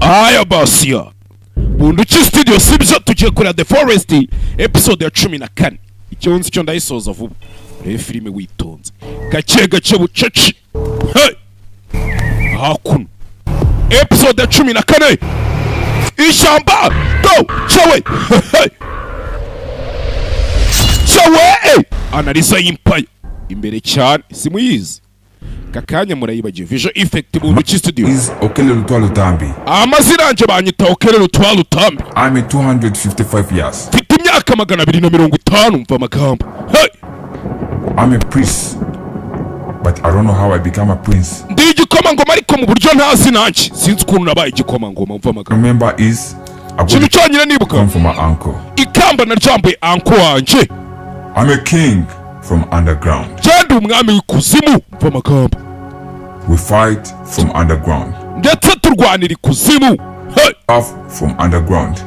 Aya basiya Bunduki Studio, sibyo? Tugiye kureba The Forest episode ya 14. Icyo nzi cyo, ndayisoza vuba. Reba filime witonze, gake gake, bucece. Hey! Hakuno episode ya 14, ishyamba go cyawe. Hey! Cyawe analiza y'impaya imbere cyane, simuyizi kakanya murayibagiwe. Visual effect, Bunduki Studio. Is Okele Lutwa Lutambi. Amazina yanjye banyita Okerere Utwara Utambi. I'm a 255 years. Mfite imyaka 250. Mva amagambo. Hey! I'm a priest. But I don't know how I become a prince. Ndi igikomangoma, ariko mu buryo ntazi nanjye sinzi ukuntu nabaye igikomangoma. Mva amagambo. Remember is I got Ikintu cyonyine nibuka, come from my uncle. ikamba naryambaye uncle wanjye. I'm a king from underground. Cyandi umwami w'ikuzimu. Mva amagambo. We fight from underground. Ndetse turwanira ikuzimu. Hey! Off from underground.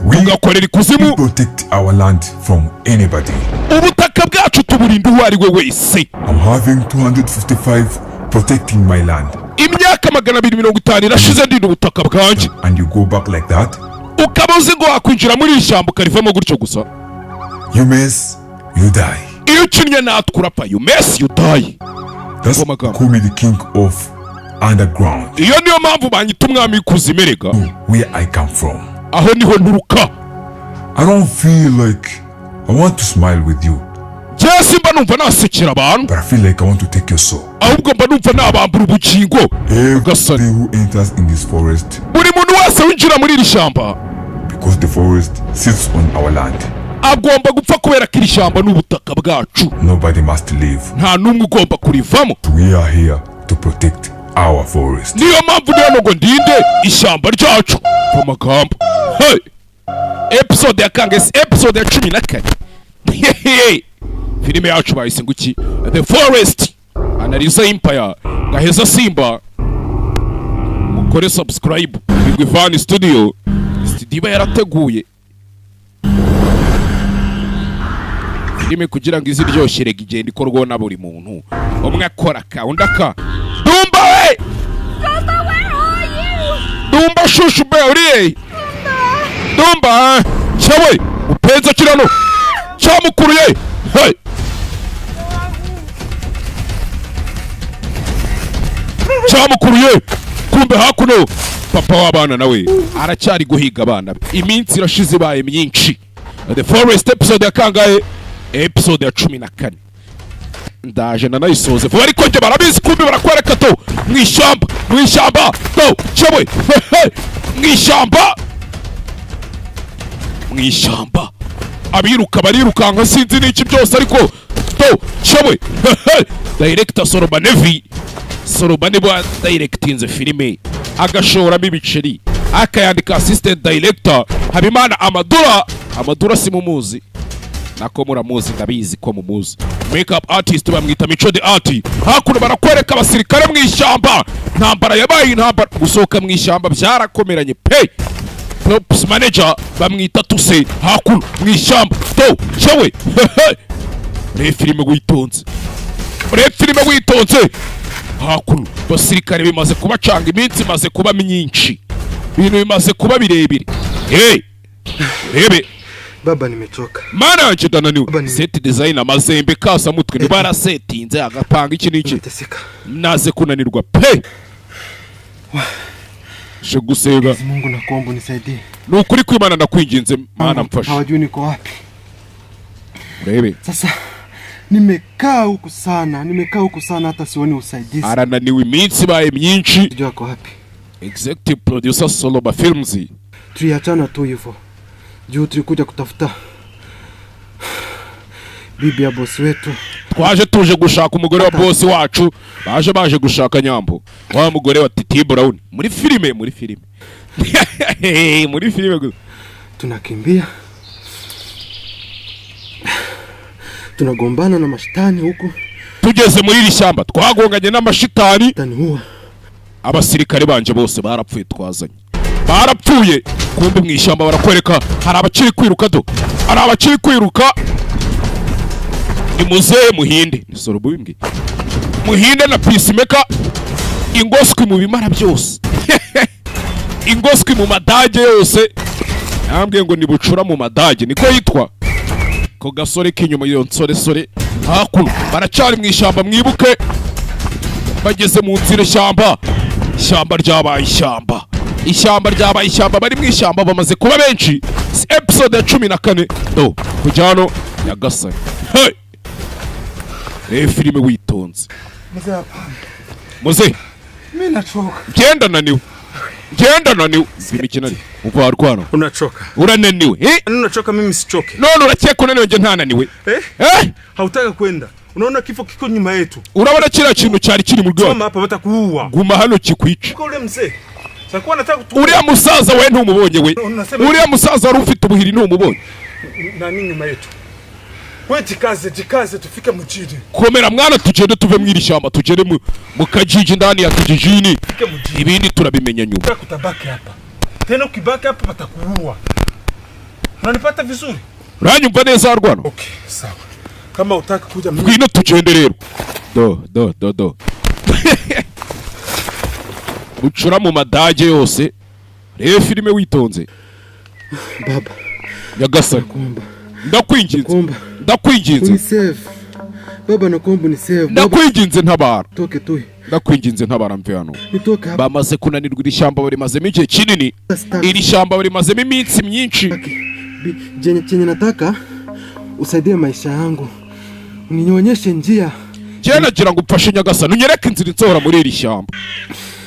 We Tugakorera ikuzimu. protect our land from anybody. Ubutaka bwacu tuburinda uwo ari we wese. I'm having 255 protecting my land. Imyaka 250 irashize ndinda ubutaka bwanjye. And you go back like that? Ukaba uzi ngo wakwinjira muri iri shyamba ukarivamo gutyo gusa? You mess, you die. Iyo ukinnye natwe urapfa. You mess, you die. That's Oh my God. call me the king of underground. Iyo niyo mpamvu banyita umwami w'ikuzimu erega. Where I come from. Aho niho nturuka. I don't feel like I want to smile with you, Njyewe simba numva nasekera abantu, but I feel like I want to take your soul. ahubwo mba numva nabambura ubugingo. Everybody who enters in this forest, Buri muntu wese winjira muri iri shyamba, because the forest sits on our land, agomba gupfa, kubera ko iri shyamba ni ubutaka bwacu. nobody must leave. Nta n'umwe ugomba kurivamo. We are here to protect our forest. Niyo mpamvu ndi hano ngo ndinde ishyamba ryacu. Amagambo. Hey! Episode ya kangesi? Episode ya 14. Hehe! Filime yacu bahise ngo iki? The Forest, Analiza Empire, Gaheza Simba. Mukore subscribe, Bigwi Van Studio, studio iba yarateguye filime kugira ngo ize iryoshye. Rega igenda ikorwaho na buri muntu umwe, akora aka, undi aka. Dumba we! Dumba, where are you? Dumba shushu be, uriye Dumba cyawe upenza kirano cyamukuruye. Hey! Cyamukuruye. Kumbe hakuno papa w'abana nawe aracyari guhiga abana be. Iminsi irashize, ibaye myinshi. The Forest episode ya kangahe? Episode ya 14. Ndaje nanayisoze vuba, ariko njye barabizi. Kumbe barakwereka to mu ishyamba, mu ishyamba to cyewe. Hehe! Mu ishyamba, mu ishyamba, abiruka barirukanka, sinzi n'iki byose, ariko to cyewe. Hehe! Director Soroba Nevi, Soroba niba directinze filime agashoramo ibiceri, akayandika. Assistant director Habimana Amadura. Amadura simumuzi, nako muramuzi, ndabizi ko mumuzi. Makeup artist bamwita Mico the Art. Hakuno barakwereka abasirikare mu ishyamba. Intambara yabaye intambara, gusohoka mu ishyamba byarakomeranye pe. Props manager bamwita Tuse. Hakuno mu ishyamba to cyewe. Hehe! Reba filime witonze, urebe filime witonze. Hakuno abasirikare bimaze kubacanga, iminsi imaze kuba myinshi, ibintu bimaze kuba birebire. Hey, rebe. Baba, nimechoka. Mana yanjye, ndananiwe. Baba, Set design Amazembe kasamutwe niba yarasetinze agapanga iki n'iki. Nimeteseka. Naze kunanirwa pe, je gusega. Mungu, nakuomba unisaidie. Ni ukuri kw'Imana, ndakwinginze Mana, mfasha. Hawajui niko wapi. Urebe. Sasa nimekaa huku sana, nimekaa huku sana hata sioni usaidizi. Arananiwe, iminsi ibaye myinshi. Sijui wako wapi. Executive producer Soloba Films. Tuliachana tu hivyo juu tulikuja kutafuta bibi ya bosi wetu. Twaje tuje gushaka umugore wa bosi wacu. Baje gushaka Nyambo, wa mugore wa Titi Brown muri filime, muri filime, muri filime gusa. Tunakimbia, tunagombana na mashetani huku, Tugeze muri iri shyamba twagonganye n'amashitani. taniua. Abasirikare banje bose barapfuye, twazanye barapfuye. Kumbe mu ishyamba barakwereka hari abakiri kwiruka do, hari abakiri kwiruka. Ni muzehe Muhinde, ni Sorobo wimbwiye Muhinde na Peacemaker, ingoswi mu bimara byose. Ingoswi mu madage yose, yambwiye ngo ni bucura mu madage, niko yitwa ko gasore k'inyuma y'iyo nsoresore. Hakuno baracyari mu ishyamba. Mwibuke bageze mu nzira, ishyamba, ishyamba ryabaye ishyamba, ishyamba ryabaye ishyamba. Bari mu ishyamba, bamaze kuba benshi. Si episode ya 14? Do kujya hano, nyagasani. Hey! Reba filime witonze. Mzee, hapana. Muze. Mimi nachoka. Ngenda naniwe, ngenda naniwe. Imikino ari umva warwana. Unachoka. Urananiwe, eh? Unachoka, mimi sichoke. None urakeka unaniwe, njye ntananiwe? Eh? Eh. Hautaka kwenda. Unaona kifo kiko nyuma yetu. Urabona kiriya kintu cyari kiri mu rwego. Kama hapa watakuua. Guma hano kikwica. Kwa ule mzee. Sakuwa anataka kutuua. Uriya musaza we ntumubonye we? Unasema- Uriya musaza wari ufite ubuhiri ntumubonye? Nani nyuma yetu? We jikaze, jikaze tufike mjini. Komera mwana, tugende tuve mu iri shyamba, tugere mu kajiji ndani ya kijijini. Tufike mjini. Ibindi turabimenya nyuma. Nataka kutabaki hapa. Tena ukibaki hapa watakuua. Unanipata vizuri? Uranyumva neza rwana? Okay, sawa. Kama utaki kuja mimi Ngwino tugende rero. Do do do do, bucura mu madage yose. Reba filime witonze. Baba, Nyagasani. Nakuomba. Ndakwinginze. Nakuomba. Ndakwinginze. Unisave. Baba, nakuomba unisave. Baba, Ndakwinginze ntabara. toke tu. Ndakwinginze ntabara mve hano. Nitoke hapa. Bamaze kunanirwa, iri shyamba barimazemo igihe kinini. Sitaki. Iri shyamba barimazemo iminsi myinshi. Chenye nataka usaidie maisha yangu. Unionyeshe njia. Njyewe nagira ngo umfashe nyagasani, unyereke inzira insohora muri iri shyamba,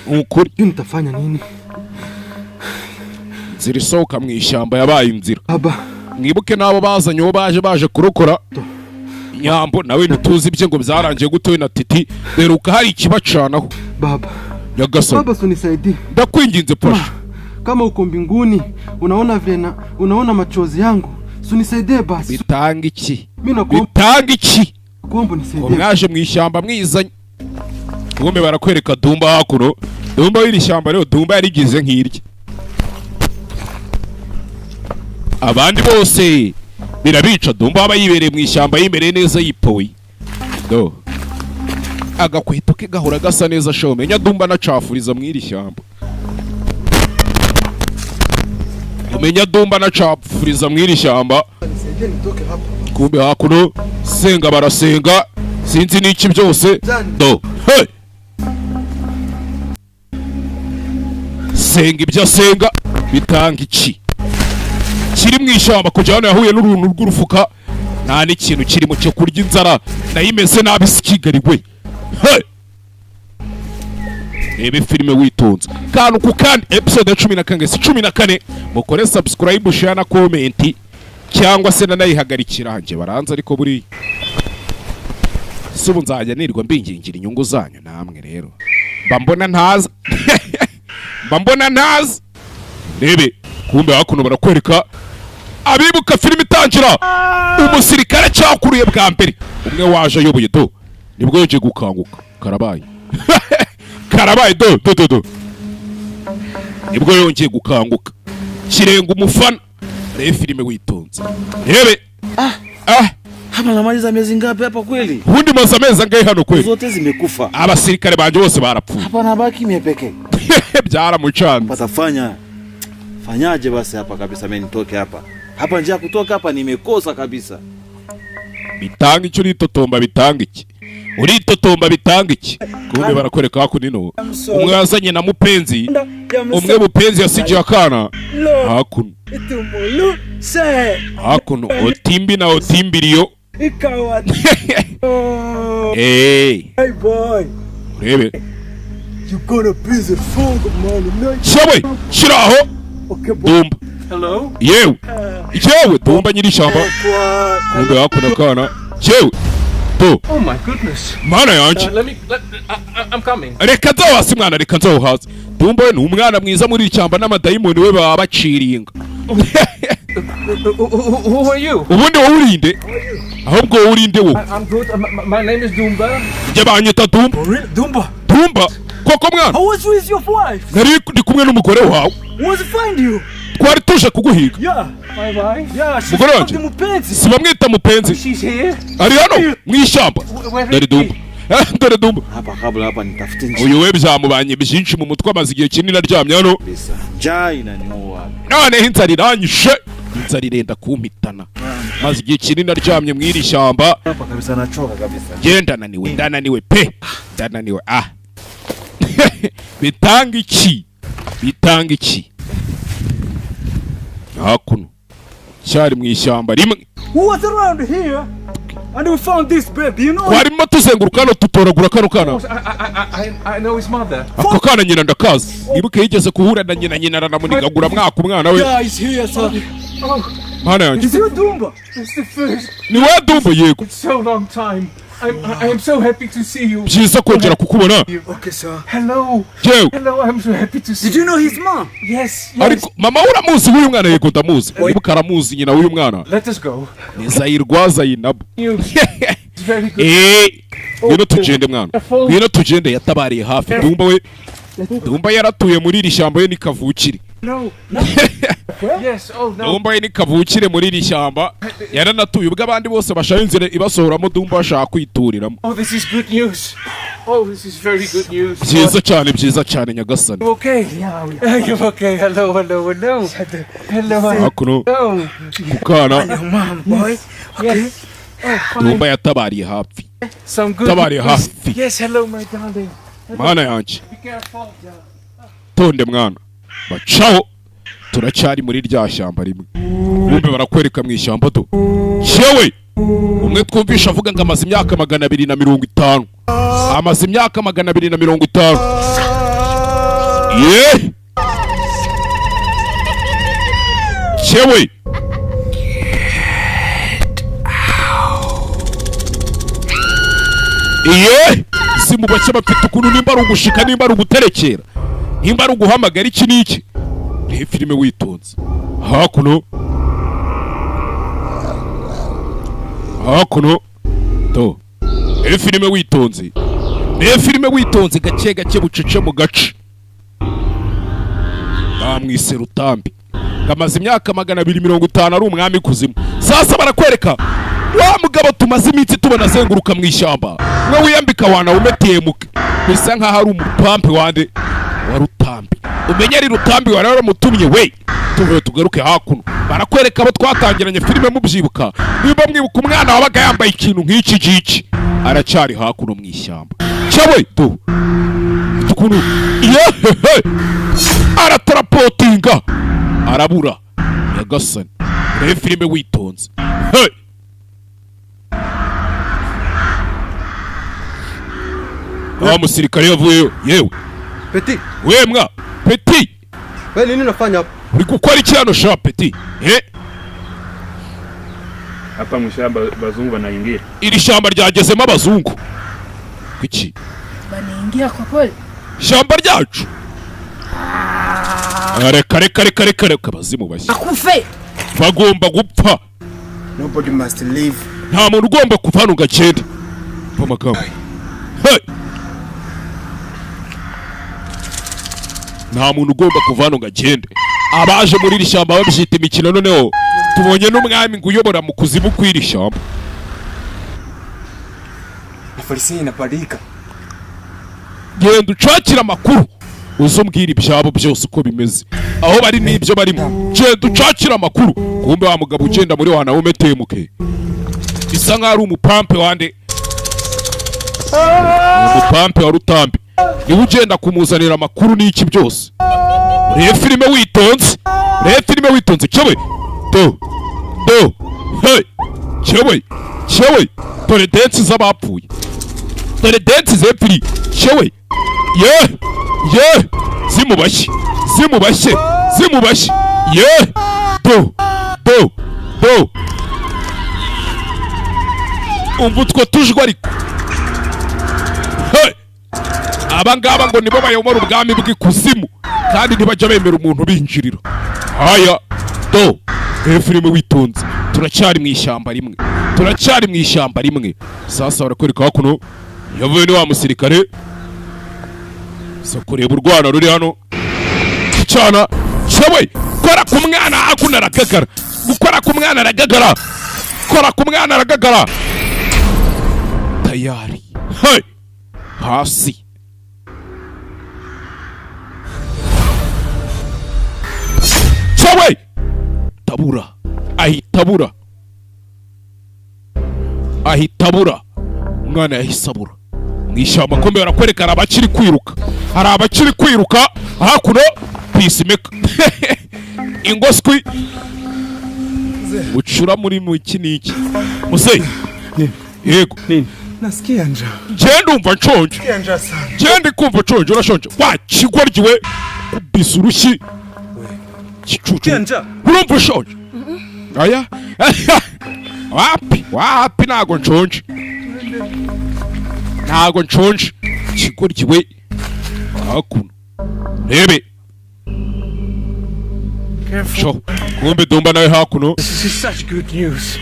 ni ukuri. Sijui nitafanya nini. Inzira isohoka mu ishyamba yabaye inzira. Baba, Mwibuke n'abo bazanye, uwo baje kurokora Nyambo nawe ntituzi ibye ngo byarangiye gute we na Titi. Beruka hari ikibacanaho. Baba. Nyagasani. Baba, si unisaidie. Ndakwinginze pasha. Kama uko mbinguni unaona vile na unaona machozi yangu. Si unisaidie basi. Bitanga iki? Mimi nakuomba, Bitanga iki? nakuomba Ngo unisaidie. mwaje mu ishyamba mwizanye. Ubundi barakwereka Dumba hakuno, Dumba w'iri shyamba rero. Dumba yarigize nk'irye, abandi bose birabica, Dumba aba yibereye mu ishyamba, yimereye neza, yipoye. Do agakweto ke gahora gasa neza show. Menya Dumba anacafuriza mu iri shyamba, umenya Dumba anacafuriza mu iri shyamba. Nisaidie nitoke hapa. Kumbe hakuno senga, barasenga, sinzi n'iki byose. Do, hey! Senga ibyo asenga bitanga iki? Kiri mu ishyamba kujya hano yahuye n'uruntu rw'urufuka, nta n'ikintu kirimo cyo kurya, inzara nayo imeze nabi, si Kigali we. Hey! Rebe filime witonze kantu ku kandi. Episode ya 14, si 14? Mukore subscribe, share na comment, cyangwa se nanayihagarikira njye baranze. Ariko buriya si ubu nzajya nirwa mbingingira inyungu zanyu namwe rero, mba mbona ntazi, mba mbona ntazi. Rebe, kumbe hakuno barakwereka abibuka filime itangira, umusirikare cyakuruye bwa mbere, umwe waje ayoboye. Do nibwo yongeye gukanguka, karabaye, karabaye. Do do do do, nibwo yongeye gukanguka, kirenga umufana. Rebe filime witonze, rebe ah. Hapa namaliza miezi ngapi hapa kweli? Ubundi maze amezi angahe hano kweli? Zote zimekufa. Abasirikare banjye bose barapfuye. Hapa nabaki mie peke. Byaramucanze. Patafanya fanyaje basi hapa kabisa, mimi nitoke hapa. Hapa njia ya kutoka hapa nimekosa kabisa. Bitanga icyo uritotomba? Bitanga iki uritotomba? Bitanga iki? Kumbe barakwereka hakuno umwe yazanye na Mupenzi, umwe Mupenzi yasigiye akana hakuno. Hakuno Otimbi na Otimbiriyo. Hey. Urebe cyewe shiraho Dumba. Yewe yewe, Dumba nyiri ishyamba. Kumbe hakuno akana cyewe do. Oh my goodness. Mana yanjye. Let me. Let, I'm coming. Reka nzaho hasi mwana, reka nzaho hasi. Dumba we ni umwana mwiza muri iri shyamba, n'amadayimoni we baba baciringa. Who are you? Ubundi wowe urinde? Ahubwo wowe urinde wowe? I'm good. My name is Dumba. Njye banyita Dumba. Dumba. Dumba koko mwana. I was with your wife. Nari ndi kumwe n'umugore wawe. Was find you. Twari tuje kuguhiga. Yeah. My wife. Yeah. She's Mugore called wanjye. the Mupenzi. Si bamwita Mupenzi? She's here. Ari hano mu ishyamba. Where Dari is Dumba. she? Dore Dumba. Hapa kabla hapa nitafute njia. Uyu we byamubanye byinshi mu mutwe, amaze igihe kinini aryamye hano. Kabisa. Njaa inaniua. Noneho inzara iranyishe, inzara irenda kumpitana, maze igihe kinini aryamye mu iri shyamba. Hapa kabisa nachoka kabisa. Nge ndananiwe, ndananiwe pe, ndananiwe. Ah, bitanga iki? Bitanga iki? Hakuno cyari mu ishyamba rimwe. Who was around here? And we found this baby, you know? Twarimo tuzenguruka hano, tutoragura kano kana. I know his mother. Ako kana nyina ndakazi. Ibuke yigeze kuhura na nyina, nyina aranamunigagura mwaka umwana we. Yeah, he's here, sir. Mana yanjye. Is you Dumba? It's the first. Ni we Dumba? Yego. It's so long time. I am so happy to see you. Byiza kongera kukubona. Okay, sir. Hello. Yewe. Hello, I'm so happy to see Did you know his mom? Yes, yes. Ariko mama we uramuzi w'uyu mwana? Yego, ndamuzi. Ibuka aramuzi nyina w'uyu mwana. Let us go. Ni Zayirwa Zayinabu. News. It's very good. Eh, ngwino tugende mwana, ngwino tugende. Yatabariye hafi Dumba we. Dumba yaratuye muri iri shyamba, we ni kavukire. No. Yes, oh no. Dumba we ni kavukire muri iri shyamba, yaranatuye ubwo abandi bose bashaka inzira ibasohoramo, Dumba bashaka kwituriramo. Oh, this is good news. Oh, this is very good news. Byiza cyane, byiza cyane nyagasani. You okay? Yeah, we are. You're okay. Hello, hello, hello. Hello, Hakuno hello. ku kana. Mom, boy. Okay. Yes. Oh, fine. Dumba yatabariye hafi. Some good Tabariye news. hafi. Yes, hello, my darling. Mana yanjye. Be careful. Tonde mwana. Bacaho, turacyari muri rya shyamba rimwe. Bumbe barakwereka mu ishyamba do yewe, umwe twumvisha avuga ngo amaze imyaka 250, amaze imyaka 250. Ye cyewe, iye si mu bake bafite ukuntu, nimba ari ugushika, nimba ari uguterekera, nimba ari uguhamagara iki n'iki. Reba filime witonze. Hakuno, hakuno to, reba filime witonze, reba filime witonze, gake gake, bucece mu gace. Bamwise Rutambi, kamaze imyaka 250 ari umwami kuzimu. Sasa barakwereka wa mugabo tumaze iminsi tubona azenguruka mu ishyamba, mwe wiyambika wana umetemuke, bisa nkaho ari umupampe wande wa Rutambi. Umenye ari Rutambi wari waramutumye we. Tuvuye tugaruke hakuno, barakwereka abo twatangiranye filime. Mubyibuka, niba mwibuka umwana wabaga yambaye ikintu nk'iki ngiki, aracyari hakuno mu ishyamba cyawe do ukuntu yehehe aratarapotinga arabura. Nyagasani, reba filime witonze. Hey! Wa musirikare yavuyeyo yewe. Petit, we mwa petit. Wewe nini unafanya hapa? Uri gukora iki hano sha petit? Eh? Hapa mwishamba bazungu wanaingia. Iri shyamba ryagezemo abazungu kuki? Wanaingia kwa kweli? Shyamba ryacu. Reka reka reka reka reka, abazimu bashya. Akufe. Bagomba gupfa. Nobody must leave. Nta muntu ugomba kuva hano ngo agende. Mva amagambo. Hey! Nta muntu ugomba kuva hano ngo agende. Abaje muri iri shyamba babyita imikino. Noneho tubonye n'umwami ngo uyobora mu kuzimu kw'iri shyamba. Nafarisi inaparika. Genda ucakire amakuru, uze umbwire ibyabo byose uko bimeze, aho bari n'ibyo barimo. Genda ucakire amakuru. Kumbe wa mugabo ugenda muri wa nawe umetemuke, bisa nkaho ari umupampe wande, umupampe wa Rutambi, niwe ugenda kumuzanira amakuru n'iki byose. Urebe filime witonze, urebe filime witonze. Cyewe do do, hey, cyewe cyewe, dore densi z'abapfuye, dore densi zepfiri. Cyewe ye ye, zimubashye, zimubashye, zimubashye. Ye do do do, umva utwo tujwi ariko. Hey! Aba ngaba ngo nibo bayobora ubwami bw'ikuzimu, kandi ntibajya bemera umuntu binjirira. Haya do, reba filime witonze. Turacyari mu ishyamba rimwe, turacyari mu ishyamba rimwe. Sasa barakwereka hakuno yavuye ni wa musirikare so kureba urwana ruri hano. Cyana cyewe, kora ku mwana hakuno aragagara, gukora ku mwana aragagara, kora ku mwana aragagara tayari. Hey! Hasi cyawe tabura, ahita abura, ahita abura. Umwana yahise abura mu ishyamba. Kombe barakwereka hari abakiri kwiruka, hari abakiri kwiruka hakuno. Peacemaker ingoswi ucura muri mu iki n'iki muzeyi? Yego. Nasikia njaa. Njye ndumva nshonje. Nasikia njaa sana. Njye ndi kumva nshonje. Urashonje wa kigoryi we? Kubisa urushyi gicucu. Nasikia njaa. Urumva ushonje? Aya, wapi wapi, ntago nshonje, ntago nshonje kigoryi we. Hakuno rebe sho kumbe dumba nawe hakuno. This is such good news.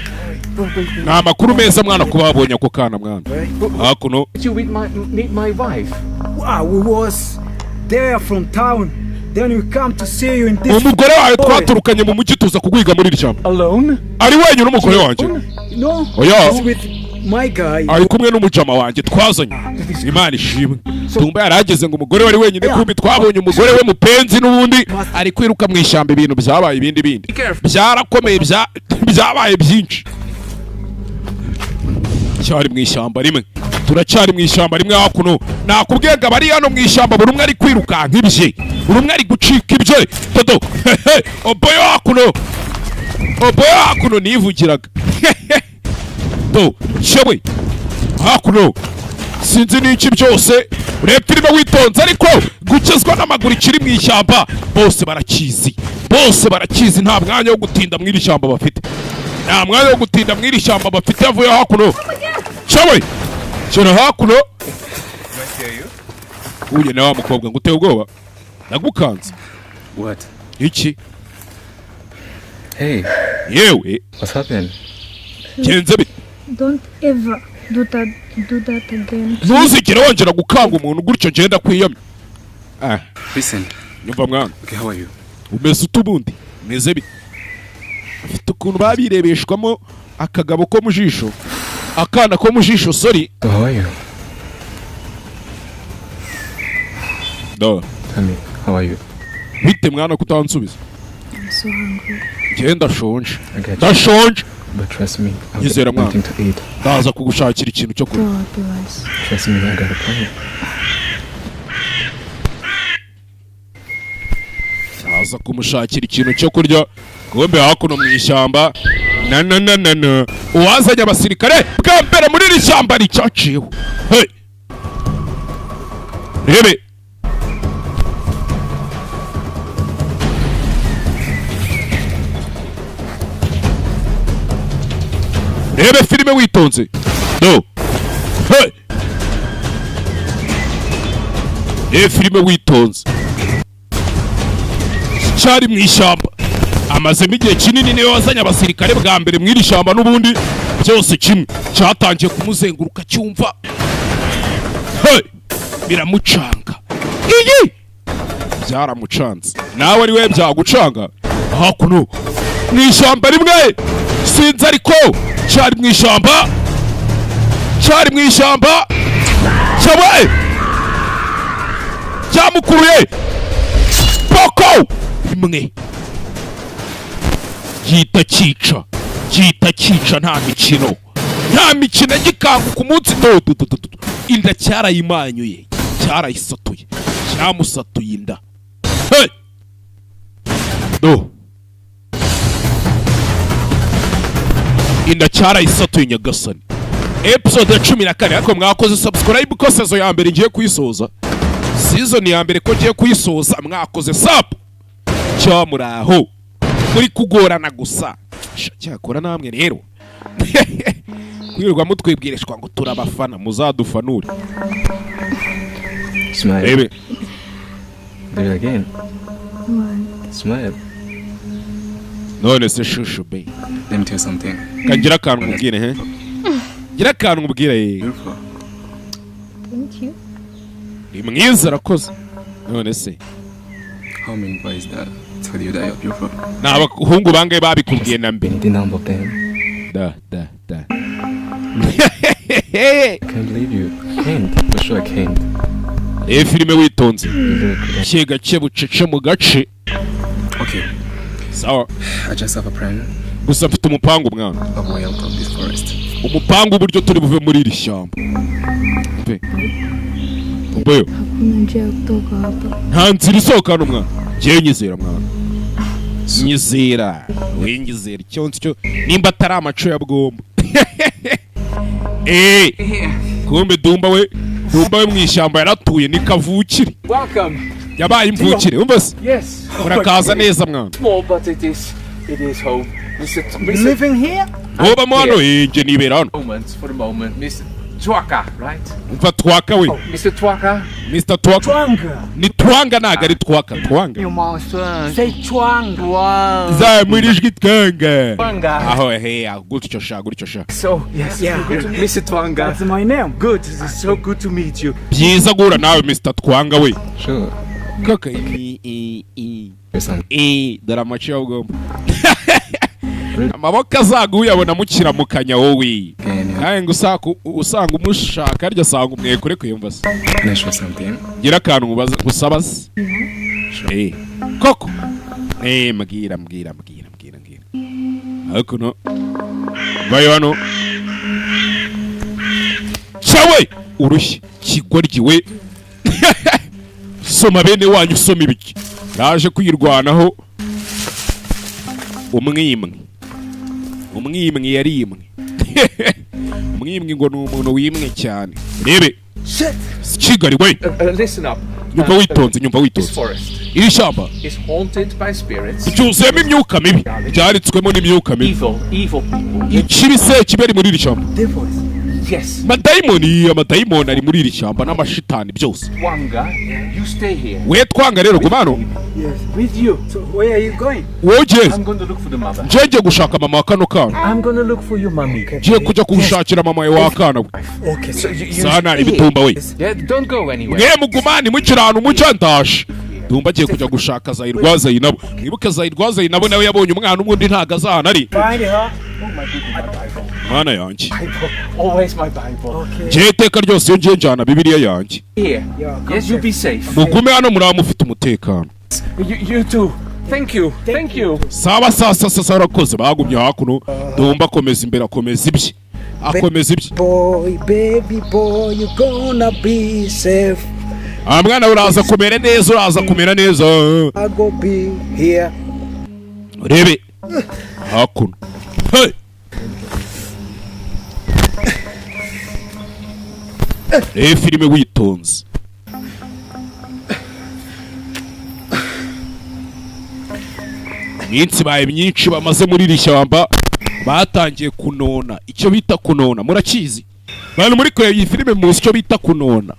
Ni amakuru meza mwana kuba wabonye ako kana mwana hakuno. Did you meet my wife? Wow, we was there from town. Then we come to see you in this. Umugore wawe twaturukanye mu mujyi tuza kugwiga muri iri shyamba. Alone? Ari wenyine umugore wanjye? No. Oya. He's with my guy. Ari kumwe n'umujama wanjye twazanye. Imana ishimwe. Tumba yarageze ngo umugore wari wenyine, kumbi twabonye umugore we mupenzi n'ubundi ari kwiruka mu ishyamba. Ibintu byabaye ibindi bindi, byarakomeye, byabaye byinshi. Cyari mu ishyamba rimwe, turacyari mu ishyamba rimwe hakuno. Nakubwiye ngo abari hano mu ishyamba buri umwe ari kwirukanka ibye, buri umwe ari gucika ibye. Todo hehe, oboyo hakuno, oboyo hakuno nivugiraga do shewe hakuno, sinzi n'iki byose. Ureba filime witonze, ariko gukizwa n'amaguru ikiri mu ishyamba bose barakizi, bose barakizi. Nta mwanya wo gutinda mu iri shyamba bafite, nta mwanya wo gutinda mu iri shyamba bafite. Yavuye hakuno cyawe kera hakuno uhuye na wa mukobwa ngo uteye ubwoba, nagukanze. What? Iki? Hey, Yewe. what's happened? Genze bite? Don't ever do that again. Ntuzigere wongera gukanga umuntu gutyo, ngenda kwiyamye. Ah. Listen. Nyumva mwana. Okay, how are you? Umeze ute ubundi? Umeze bite? Ufite ukuntu babirebeshwamo akagabo ko mu jisho, akana ko mu jisho, sorry. So how are you? No. Tell me, how are you? Bite mwana, kutansubiza? I'm so hungry. Njye ndashonje. I got you. Ndashonje. But trust me, I'll Nyizera get mwana. something to eat. Ndaza kugushakira ikintu cyo kurya. Don't be wise. Trust me, I got a plan. Ndaza kumushakira ikintu cyo kurya. Kumbe hakuno mu ishyamba na na na na na uwazanye abasirikare bwa mbere muri iri shyamba ricyaciyeho. Hey! Rebe rebe filime witonze do. Hey! Rebe filime witonze. Cyari mu ishyamba amazemo igihe kinini, niwe wazanye abasirikare bwa mbere mu iri shyamba. N'ubundi byose kimwe cyatangiye kumuzenguruka cyumva. Hey! Biramucanga, iyi byaramucanze, nawe ari we byagucanga. Hakuno mu ishyamba rimwe, sinzi ariko cyari mu ishyamba, cyari mu ishyamba cyabaye cyamukuruye poko imwe gihita cyica, gihita cyica, nta mikino, nta mikino. Gikanguka umunsi do do do do do. Inda cyarayimanyuye, cyarayisatuye, cyamusatuye inda. Hey! Do inda cyarayisatuye nyagasani. Episode ya 14. Ariko mwakoze subscribe ko saison ya mbere ngiye kuyisoza, season ya mbere ko ngiye kuyisoza? Mwakoze sub cyo muraho muri kugorana gusa. Sha, cyakora namwe rero kwirirwa mutwibwirishwa ngo turabafana, muzadufanure. Smile. Rebe. Do it again. What? Smile. None se shushu be? Let me tell you something. Kagira akantu nkubwire he, gira akantu nkubwire ye. Beautiful. Thank you. Ni mwiza, arakoze. None se How many boys that tell you that you're beautiful? Ni abahungu bangahe babikubwiye na mbere? The number of them. Da da da. I can't believe you. I can't. For sure. Sure I can't. Reba filime witonze, gake gake, bucece mu gace. Okay. Sawa. I just have a plan Gusa mfite umupangu, mwana. of way out of this forest. Umupangu uburyo turi buve muri iri shyamba. Mve Mbeyo. Hakuna njia ya kutoka hapa. Nta nzira isohoka hano, mwana. Njyewe nyizera, mwana, nyizera, winyizera. Icyo nzi cyo nimba atari amaco ya bwombo. Eh, kumbe Dumba we, Dumba we mu ishyamba yaratuye, ni kavukire. Welcome. Yabaye imvukire, umva se. Yes. Urakaza neza, mwana. Small, but it is home. Mr. Mr. Living here? Ubamo hano? Eh, njye nibera hano. Moment for the moment, Mr. Twaka, right? Umva, Twaka we. Mr. Twaka. Mr. Twaka. Twanga. Ni Twanga, ntabwo ari Twaka, Twanga. You monster. Say Twanga. Zamura ijwi, Twanga. Twanga. Aho he, gutyo sha, gutyo sha. So yes, Yeah. good to, Mr. Twanga. That's my name. Good. It's so good to meet you. Byiza guhura nawe, Mr. Twanga we. Sure. Kaka i i i Listen. i, dore amaco ya bwombo, amaboko azaguye abona mukiramukanya wowe. Nawe ngo usanga umushaka arya asanga umwekure kuyumva se. Can I show something? Gira akantu nkubaza, nkusaba se. Eh, koko, eh, mbwira, mbwira, mbwira, mbwira, mbwira. Ariko no vayo hano cyawe urushyi kigoryi we, soma bene wanyu, soma ibiki. Naje kwirwanaho, umwimwe, umwimwe yarimwe, umwimwe ngo ni umuntu wimwe cyane, rebe. Shit. Kigali we. Listen up. Nyumva witonze, nyumva This witonze. forest Iri shyamba is haunted by spirits. ryuzuyemo imyuka mibi, ryaritswemo n'imyuka mibi. Evil, evil people. Ikibi se kibari muri iri shyamba. Devils. Yes. Amadayimoni, amadayimoni ari muri iri shyamba n'amashitani byose. Twanga, you stay here. We Twanga rero, guma hano. Yes. With you. So where are you going? Wowe ugeze. I'm going to look for the mother. Njye ngiye gushaka mama wa kano kana. I'm going to look for your mommy. Ngiye kujya kugushakira mama wa kana we. Okay. So you Sana stay ibitumba we. here. Yeah, don't go anywhere. Mwe mugumane, mukiri ahantu mucyo, ndaje. Dumba agiye kujya gushaka Zayirwa Zayinabo. Mwibuke Zayirwa Zayinabo nawe yabonye umwana umwe, undi ntago azahana ari. Find her. Oh my goodness. My Bible. Mwana yanjye. Bible. Always my Bible. Okay. Njyewe iteka ryose iyo ngiye njyana Bibiliya yanjye. Here. Yeah, come Yes, you'll be safe. Mugume hano, muraba mufite umutekano. You too. Thank you. Thank you. Sawa, sa sa sa sa, urakoze. Bagumye hakuno, Dumba akomeza imbere, akomeza ibye, akomeza ibye. Boy, baby boy, you gonna be safe. Ah, mwana, uraza kumera neza, uraza kumera neza. I go be here. Urebe hakuno. Hey! Reba filime witonze. Iminsi ibaye myinshi bamaze muri iri shyamba, batangiye kunona. Icyo bita kunona murakizi, bantu muri kureba iyi filime muzi icyo bita kunona?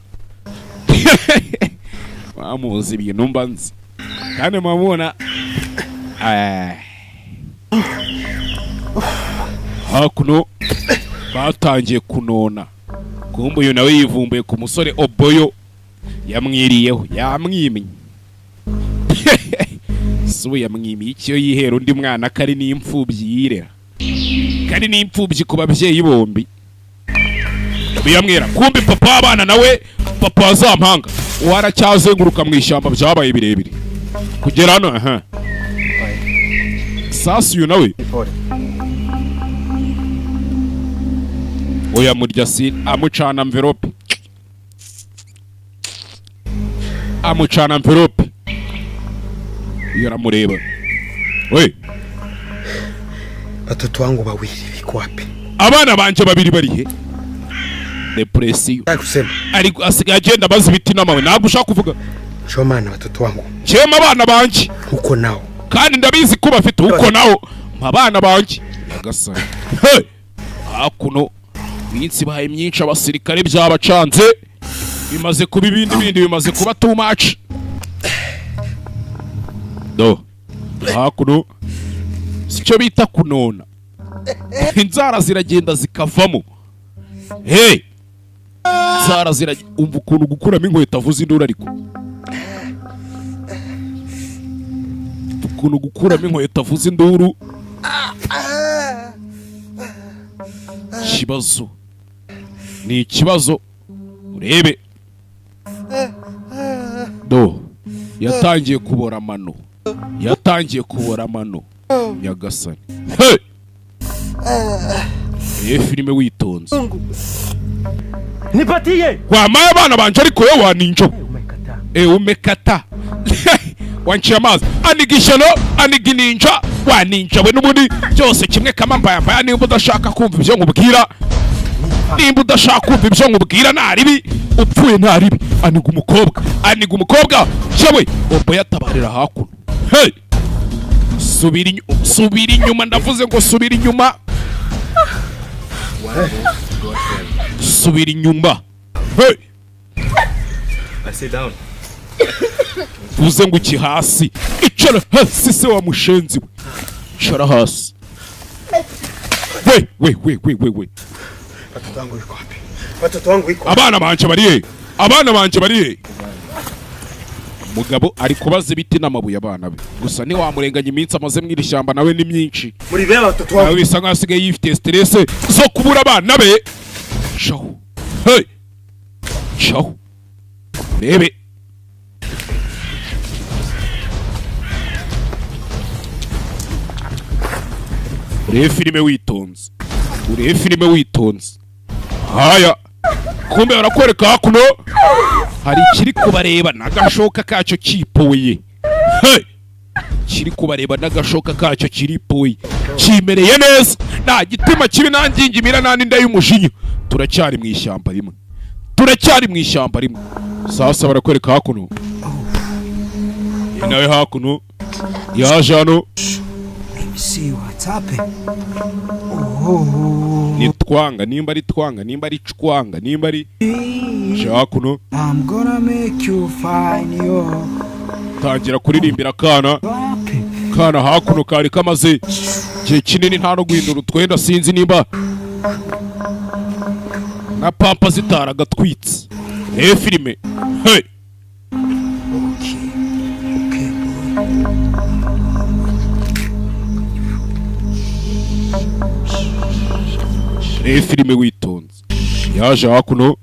Bamuzi ibintu mba nzi kandi murabona. Eh. Hakuno batangiye kunona, kumbe uyu nawe yivumbuye ku musore Oboyo, yamwiriyeho, yamwimye. Si ubu yamwimiye icyo yihera undi mwana ko ari n'imfubyi yirera, kari n'imfubyi ku babyeyi bombi, biyamwera. Kumbe papa w'abana nawe, papa wa za mpanga, waracyazenguruka mu ishyamba, byabaye birebire kugera hano. Aha sasa uyu nawe oya murya si amucana envelope, amucana envelope iyo aramureba we. Watoto wangu wawili iko wapi? Abana banje babiri bari he? Depression. Kusema. Ariko asigaye agenda abaza ibiti n'amabuye. Ntabwo ushaka kuvuga. Choma na watoto wangu. Cyema abana banje. Huko nao. Kandi ndabizi ko bafite uko nao. Mpa abana banje. Gasa. Hey! Hakuno iminsi ibaye myinshi, abasirikare byabacanze, bimaze kuba ibindi bindi, bimaze kuba too much. Do hakuno sicyo bita kunona, inzara ziragenda zikavamo. Hey, inzara ziragenda. Umva ukuntu gukuramo inkweto avuze induru, ariko ukuntu gukuramo inkweto avuze induru, ikibazo ni ikibazo. Urebe Do yatangiye kubora amano, yatangiye kubora amano. Nyagasani, hey! Iyi filime witonze. Nipatie. Wamaye abana banje ariko yo waninjo. Umekata. Wanciye amazi. Aniga ishyano, aniga ininja, waninja we n'ubundi byose kimwe kama mbaya mbaya. Nimba udashaka kumva ibyo nkubwira, nimba udashaka kumva ibyo nkubwira naribi, upfuye naribi. Aniga umukobwa, aniga umukobwa, yewe obo yatabarira hakuno. Hey! Subira inyuma, ndavuze ngo subira inyuma. Subira inyuma. Hey! I sit down. Vuze ngo iki hasi. Icara hasi se wa mushenzi we. Icara hasi. We we we we we we. Watoto wangu yuko wapi? Watoto wangu yuko. Abana banje bari he? Abana banje bari he? Mugabo ari kubaza ibiti n'amabuye abana be. Gusa ni wamurenganya iminsi amaze mu iri shyamba nawe ni myinshi. Muri beba watoto wangu. Nawe bisa nkaho asigaye yifitiye stress zo kubura abana be. Shaho. Hey! Shaho. Rebe. Urebe filime witonze. Urebe filime witonze. Haya. Kumbe barakwereka hakuno hari ikiri kubareba n'agashoka kacyo kipoye. Hey! Kiri kubareba n'agashoka kacyo kiripoye. Kimereye neza. Nta gitima kibi nangingimira nta n'inda y'umujinya. Turacyari mu ishyamba rimwe. Turacyari mu ishyamba rimwe. Sasa barakwereka hakuno. Nawe hakuno yaje hano. See what's happening. Oh. Ni twanga, nimba ari twanga, nimba ari cwanga, nimba ari hakuno. I'm gonna make you find your. Tangira kuririmbira kana. Kana hakuno kari kamaze gihe kinini nta no guhindura utwenda, sinzi nimba na pampa zitaragatwitse. Eh filime. Hey. Okay, boy. Reba filime witonze. Yaje hakuno.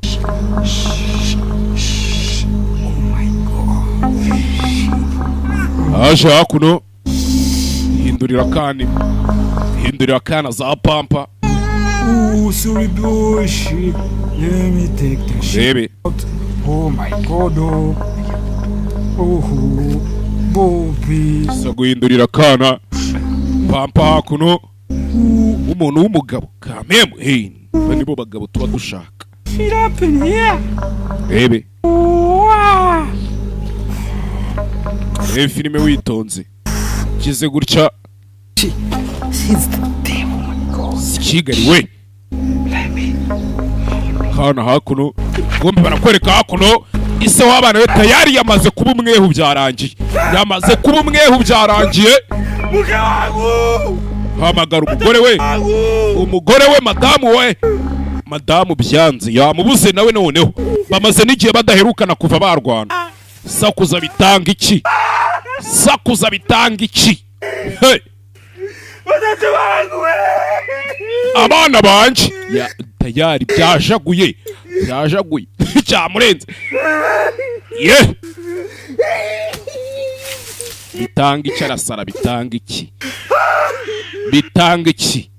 Yaje hakuno. Hindurira kandi. Hindurira kana za pampa. Ooh, sorry bullshit. Let me take the shit. Oh my god. Oh. Oh, Bobby. So guhindurira kana pampa hakuno. Umuntu w'umugabo kamemu, hey, nibo bagabo tuba dushaka. Shit up in here. Bebe. Reba filime witonze. Kize gutya. Kigali we. Kana hakuno. Gombe barakwereka hakuno. Ise w'abana we tayari yamaze kuba umwehu byarangiye. Yamaze kuba umwehu byarangiye. Hamagara umugore we. Umugore we madamu we. Madamu byanze yamubuze nawe noneho. Bamaze n'igihe badaherukana kuva barwana. Sakuza bitanga iki? Sakuza bitanga iki? Hey! Abana banje ya tayari byajaguye. Byajaguye. Cyamurenze. Ye! Bitanga iki arasara bitanga iki? Bitanga iki?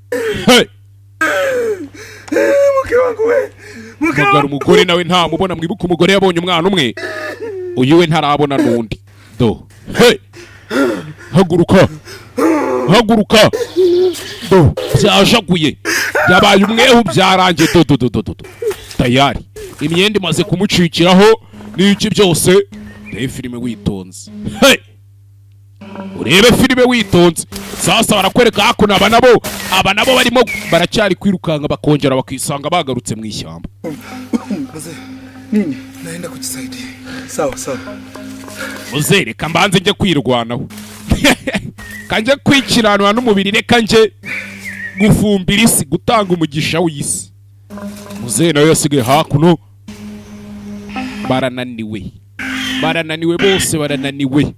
Hey! Mugara umugore nawe ntamubona, mwibuka umugore yabonye umwana umwe. Uyu we ntarabona n'undi. Do. Hey! Haguruka. Haguruka. Do. Byajaguye. Yabaye umwehu byarangiye do do do do do. Tayari. Imyenda imaze kumucikiraho n'iki byose. Reba filime witonze. Hey! Urebe filime witonze. Sasa barakwereka hakuno aba nabo barimo baracyari kwirukanga bakongera bakisanga bagarutse mu ishyamba. Nini? Naenda kujisaidia. Sawa sawa. Muze reka mbanze nje kwirwanaho. Kanje kwikiranwa n'umubiri, reka nje gufumbira isi, gutanga umugisha w'isi. Muze nayo yasigaye hakuno. Barananiwe. Barananiwe bose barananiwe.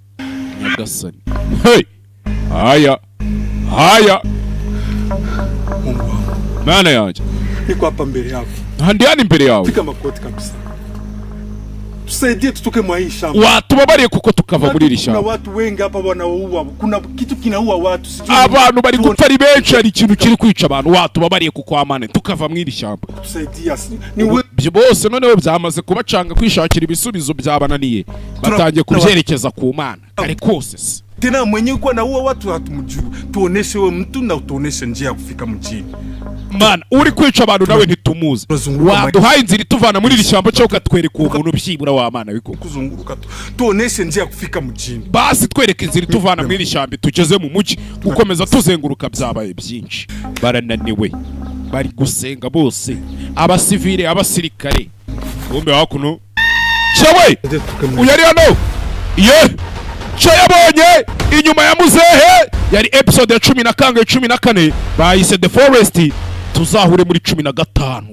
Nyagasani. Hey! Haya. Haya. Mungu wangu. Mana yanje. Niko hapa mbele yako. Ndi hano imbere yawe. Fika makoti kabisa. Tusaidie tutoke mwa hii shamba. Watubabariye kuko tukava muri iri Kuna shyamba. watu wengi hapa wanaua, kuna kitu kinaua watu. Sijui Abantu bari gupfa ari benshi, hari ikintu kiri kwica abantu. Watubabariye kuko amane tukava muri iri shyamba. Tusaidia. Ni wewe. Ibyo bose noneho byamaze kubacanga, kwishakira ibisubizo byabananiye, batangiye kubyerekeza ku Mana kare kose se. Tena mwenye kuwa naua watu hatumjui. Tuoneshe we mtu na utuoneshe njia ya kufika mjini. Mana, uri kwica abantu nawe ntitumuzi. Waduhaye inzira ituvana muri iri shyamba cyangwa ukatwereka uwo muntu byibura wa Mana wiko. Kuzunguruka tu. Tuoneshe njia ya kufika mjini. Basi twereke inzira ituvana muri iri shyamba tugeze mu mujyi. Gukomeza tuzenguruka byabaye byinshi, barananiwe, bari gusenga bose, abasivile, abasirikare. Kumbe hakuno cyewe uyu ari hano ye cyo yabonye inyuma ya muzehe. Yari episode ya cumi na kangahe? 14. Bayise The Forest. Tuzahure muri 15.